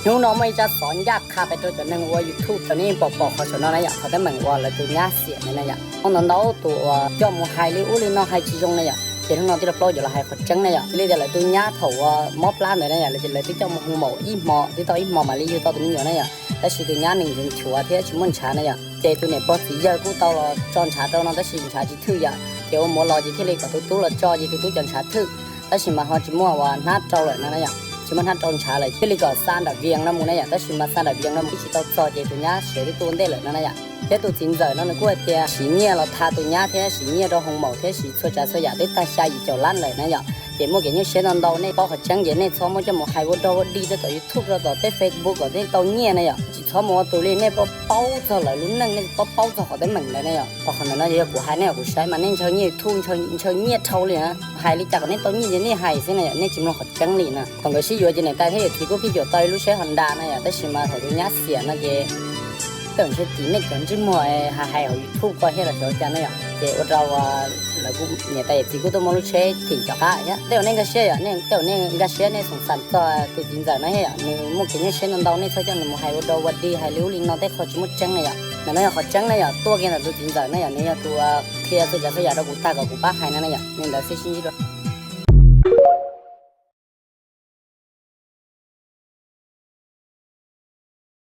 Hnub no muaj ib tsab xov ncaj qha pes rau cov neeg ua YouTube, cov nej pom pom qhov saum no na yom, qhov teeb meem uas lawv tus nyab xiam ntawd na yom. Muaj ntau ntau tus uas coj mus hais li ub li no hais tsis zoo na yom, ces hnub no tij laug plaub yuav los hais qhov tseeb na yom. Li tias lawv tus nyab thaum uas mob plab ntawd na yom, lawv twb coj mus hu maum ib hmo, twb tau ib hmo mam li yug tau tus me nyuam na yom, tab sis tus nyab nws nchuav thiab tsis muaj ntshav na yom. Ces tus niam pog txiv yawg kuj tau los tso ntshav rau no tab sis ntshav tsis thwj yom, ces ua mus ua los ces thiaj li kom tus tub los tso ces tus tub cov ntshav thwj, tab sis mas ho tsis muaj uas hnab rau lawm no na yom, tsis muaj hnab rau ntshav lawm, thiaj li kom xa nram Vias no mus na yom, tab sis mas xa nram Vias no mus twb tsis tau txog ces tus nyab siav twb tuaj ntej lawm no na yom. Thiab tus txiv ntxawm no nws kuj hais tias siv nyiaj los tha tus nyab thiab siv nyiaj rau hoo maum thiab siv txhua tsav txhua yam twb tag xya yim caum lab lawm na yom. Ces muaj kev nyuaj siab ntau ntau, nej paub qhov tseeb ces nej txhob muab coj mus hais ua dog ua dig rau tom YouTube, rau tom tej Facebook kom nej tau nyiaj na yom. Tsis txhob mus ua tus li, nej paub paub txog lawv lub neej, nej paub paub txog qhov teeb meem ntawd na yom. Qhov ntawm no yog kuv hais nej, kuv saib mas nej ntshaw nyiaj YouTube, ntshaw nyiaj dhau li na. Hais li cas kom nej tau nyiaj ces nej hais xwb na yom, nej tsis mloog qhov tseeb li na. Thaum nkawd sib yuav ces niam tais thiab yawm txiv kuj phij cuam tau ib lub tsheb Honda na yom, tab sis mas thaum tus nyab xiam no ces tej zaum ntshe tim nej cov ntsej muag hais hais hauv YouTube ko thiab los xyov cas na yom, ces ua rau lawv kuj, niam tais yawm txiv kuj tuaj muab lub tsheb thim rov qab thiab. Tej zaum nej nkag siab yom, tej zaum nej nkag siab nej xoom xam txog tus txiv ntxawm no thiab yom, nws muaj kev nyuaj siab ntau ntau, nej txhob coj nws mus hais ua dog ua dig hais li ub li no tej qho tsis muaj tseeb na yom. Ntawm no yog qhov tseeb na yom, tuaj kiag ntawm tus txiv ntxawm na yom, nws yog tus qhia txhua tsav txhua yam rau kuv tag kom kuv pab hais no na yom, li ntawd xwb sib ntsib dua.